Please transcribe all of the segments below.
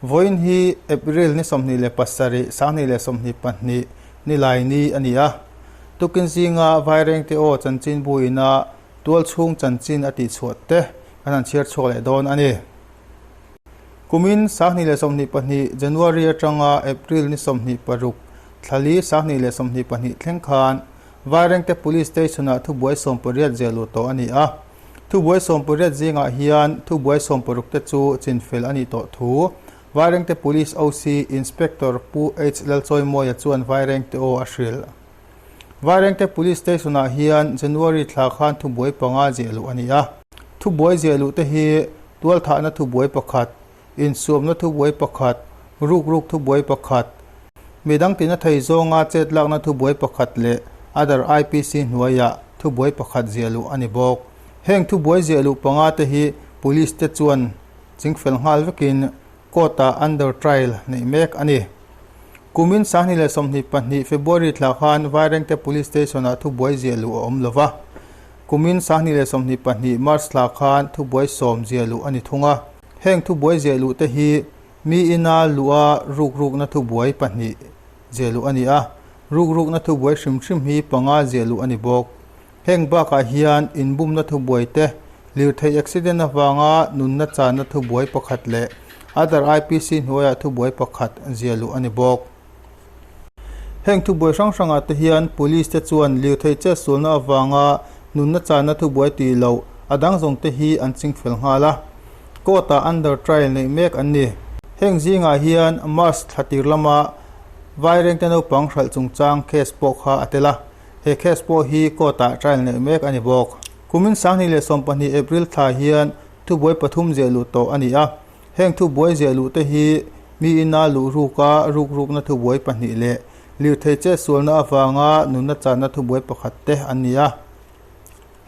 Vawiin hi April ni 27, 2022 nilai ni a ni a. Tukin zinga Vairengte aw chanchinbu ina tualchhung chanchin a tihchhuah te kan han chhiar chhuak leh dawn a ni. Kumin 2022 January atanga April ni 26, thlali 2022 thleng khan Vairengte Police Station-ah thubuai 18 ziah luh tawh a ni a. Thubuai 18 zingah hian thubuai 16 te chu chinfel a nih tawh thu Vairengte Police OC Inspector Pu H Lalchawimawia chuan Vairengte aw a hrilh. Vairengte Police Station-ah hian January thla khan thubuai panga ziah luh a ni a. Thubuai ziah luh te hi tualthahna thubuai pakhat, Insuamna thubuai pakhat, rukruk thubuai pakhat, midang tina thei zawnga chet lakna thubuai pakhat leh other IPC hnuaiah thubuai pakhat ziah luh a ni bawk. Heng thubuai ziah luh panga te hi Police te chuan chingfel nghal vekin court ah under trial neih mek a ni. Kumin 2022 February thla khan Vairengte Police Station ah thubuai ziah luh a awm lova. Kumin 2022 March thla khan thubuai sawm ziah luh a ni thung a. Heng thubuai ziah luh te hi mi ina luha rukrukna thubuai pahnih ziah luh a ni a, rukrukna thubuai hrim hrim hi panga ziah luh a ni bawk. Heng bakah hian inbumna thubuai te, lirthei accident avanga nunna channa thubuai pakhat leh other IPC hnuaiah thubuai pakhat ziah luh a ni bawk. Heng thubuai hrang hrangah te hian Police te chuan lirthei chetsualna avanga nunna channa thubuai tih loh a dang zawng te hi an ching fel nghal a. Court ah under trial neih mek an ni. Heng zingah hian March thla tir lama Vairengte naupang hralh chungchang case pawh kha a tel a. He case pawh hi court ah trial neih mek a ni bawk. Kumin 2012 April thla hian thubuai pathum ziah luh tawh a ni a. Heng thubuai ziah luh te hi mi ina luh ruka rukrukna thubuai pahnih leh lirthei chetsualna avanga nunna channa thubuai pakhat te an ni a.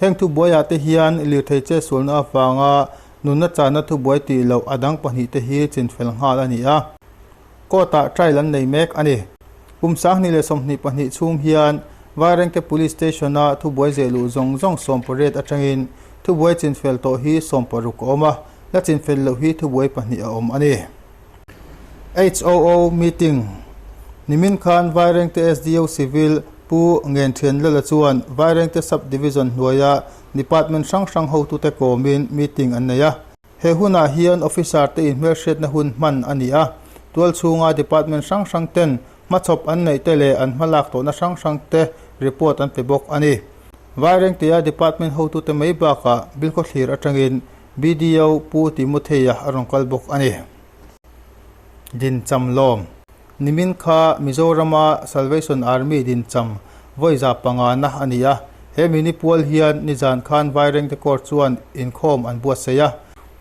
Heng thubuaiah te hian lirthei chetsualna avanga nunna channa thubuai tih loh a dang pahnih te hi chinfel nghal a ni a. Court-ah trial an nei mek a ni. Kum 2022 chhung hian Vairengte Police Station-a thubuai ziah luh zawng zawng 18 atangin thubuai chinfel tawh hi 16 a awm a. La chinfel loh hi thubuai pahnih a awm a ni. HOO Meeting Nimin khan Vairengte SDO Civil Pu Ngenthianlala chuan Vairengte Sub Division hnuaia Department hrang hrang hotute kawmin meeting an nei a. He hunah hian Officer te inhmelhriatna hun hman a ni a. Tualchhunga Department hrang hrang ten hmachhawp an neih te leh an hmalak tawhna hrang hrang te report an pe bawk a ni. Vairengtea Department hotute mai bakah Bilkhawthlir atangin BDO Pu Timothea a rawn kal bawk a ni. Dincham lawm. Nimin kha Mizorama Salvation Army dincham vawi za pangana a ni a. He mini pual hian nizan khan Vairengte Court chuan inkhawm an buatsaih a.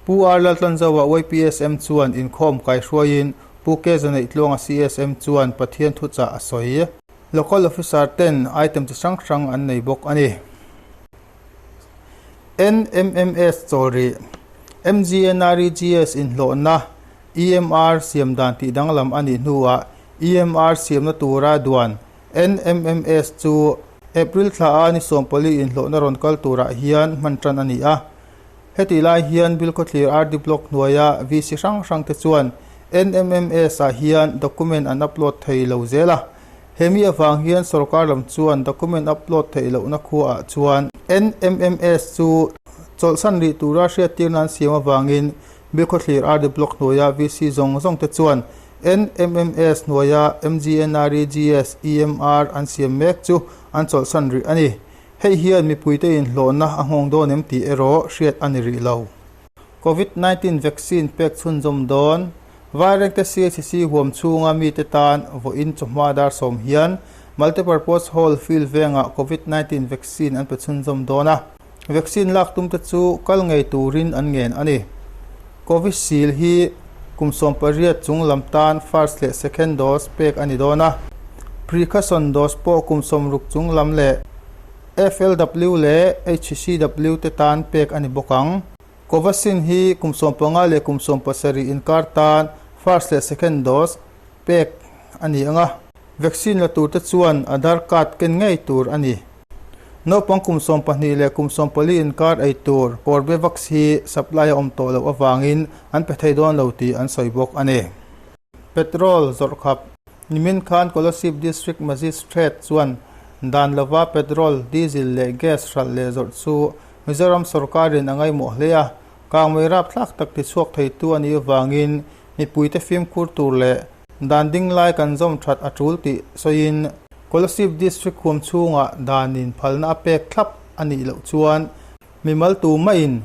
Pu R Laltlanzoa YPSM chuan inkhawm kaihruaiin Pu K Zaneih-Tluanga CSM chuan Pathian thuchah a sawi. Local Officer ten item chi hrang hrang an nei bawk a ni. NMMS chawl rih, MGNREGS inhlawhna, EMR siam dan tih danglam a nih hnuah EMR siamna tura duan NMMS chu April thla a ni 14 inhlawhna rawn kal turah hian hman tan a ni a. Hetih lai hian Bilkhawthlir RD Block hnuaia VC hrang hrang te chuan NMMS ah hian document an upload thei lo zel a. Hemi avang hian sorkar lam chuan document upload theih lohna khuaah chuan NMMS chu chawlhsan rih tura hriattirna an siam avangin Bilkhawthlir RD Block hnuaia VC zawng zawng te chuan NMMS hnuaia MGNREGS EMR an siam mek chu an chawlhsan rih a ni. Hei hian mipuite inhlawhna a nghawng dawn em tih erawh hriat a ni rih lo. Covid 19 vaccine pek chhunzawm dawn Vairengte CHC huam chhunga mite tan vawiin chawhma dar sawm hian Multipurpose Hall field vengah Covid 19 vaccine an pe chhunzawm dawn a, vaccine lak tumte chu kal ngei turin an ngen a ni. Covishield hi kum 18 chung lam tan first leh second dose pek a ni dawn a, precaution dose pawh kum 60 chung lam leh FLW leh HCW te tan pek a ni bawk ang. Covaxin hi kum 15 leh kum 17 inkar tan first leh second dose pek a ni ang a. Vaccine la turte chuan Aadhaar card ken ngei tur a ni. Naupang kum 12 leh kum 14 inkar ei tur Corbevax hi supply a awm tawh loh avangin an pe thei dawn lo tih an sawi bawk a ni. Petrol zawrh khap. Nimin khan Kolasib District Magistrate chuan dan lova petrol, diesel leh gas hralh leh zawrh chu Mizoram sorkarin a ngaihmawh hle a, kangmei rapthlak tak tichhuak theitu a nih avangin mipuite fimkhur tur leh dan ding lai kan zawm that a tul tih sawiin Kolasib District huam chhungah danin phalna a pek thlap a nih loh chuan mimal tu maiin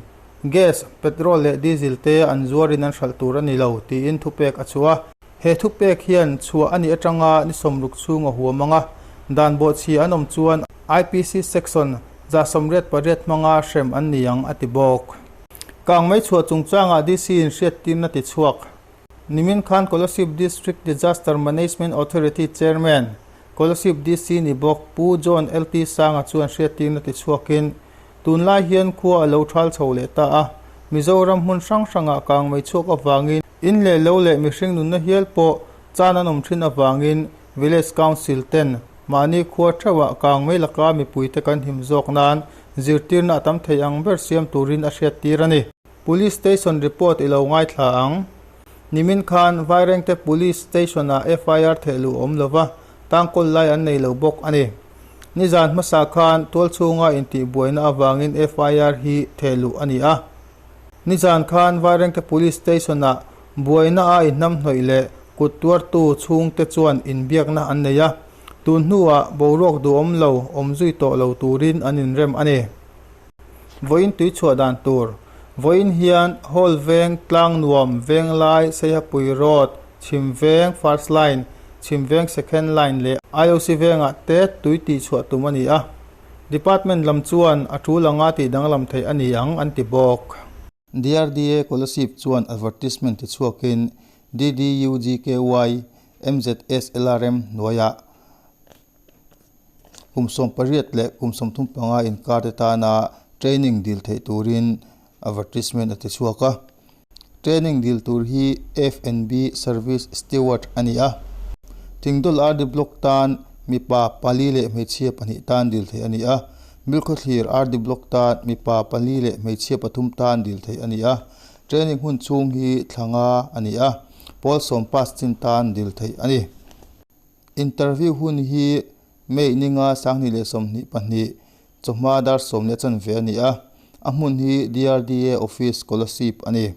Gas, petrol leh diesel te an zuarin an hralh tur a ni lo, tiin thupek a chhuah a. He thupek hian chhuah a nih atanga ni sawmruk chhung a huam ang a, dan bawhchhia an awm chuan IPC section 188 hmanga hrem an ni ang, a ti bawk. Kangmei chhuah chungchangah DC-in hriattirna ti chhuak. Nimin khan Kolasib District Disaster Management Authority Chairman, Kolasib DC ni bawk Pu John LT Sanga chuan hriattirna ti chhuakin, Tunlai hian khua a lo thal chho leh ta a, Mizoram hmun hrang hrangah kangmei chhuak avangin in leh lo leh mihring nunna hial pawh chan an awm thin avangin Village Council ten mahni khua theuhah kangmei laka mipuite kan him zawk nan zirtirna a tam thei ang ber siam turin a hriattir a ni. Police Station report i lo ngaithla ang. Nimin khan Vairengte Police Station-ah FIR thehluh a awm lova, tangkawl lai an nei lo bawk a ni. Nizan hmasa khan tualchhunga intihbuaina avangin FIR hi thehluh a ni a. Nizan khan Vairengte Police Station-ah buaina a inhnamhnawih leh kut tuartu chhungte chuan inbiakna an nei a, tun hnuah boruak duhawm lo awm zui tawh lo turin an inrem a ni. Vawiin tui chhuah dan tur. Vawiin hian Hall Veng, Tlangnuam, Venglai, Seihapui Road, Chhim Veng First Line, Chhim Veng Second Line leh IOC Vengah te tui tih chhuah tum a ni a. Department lam chuan a tul anga tih danglam theih a ni ang an ti bawk. DRDA Kolasib chuan advertisement ti chhuakin DDUGKY MZSLRM hnuaiah Kum 18 leh kum 35 inkar te tana training dil theih turin advertisement a ti chhuak a. Training dil tur hi F&B Service Steward a ni a. Thingdawl RD Block tan mipa pali leh hmeichhia pahnih tan dil theih a ni a. Milkhawthlir RD Block tan mipa pali leh hmeichhia pathum tan dil theih a ni a. Training hun chhung hi thla nga a ni a. Pawl sawm pass chin tan dil theih a ni. Interview hun hi May ninga 2022 chawhma dar 10 leh chanve a ni a, a hmun hi DRDA Office Kolasib a ni.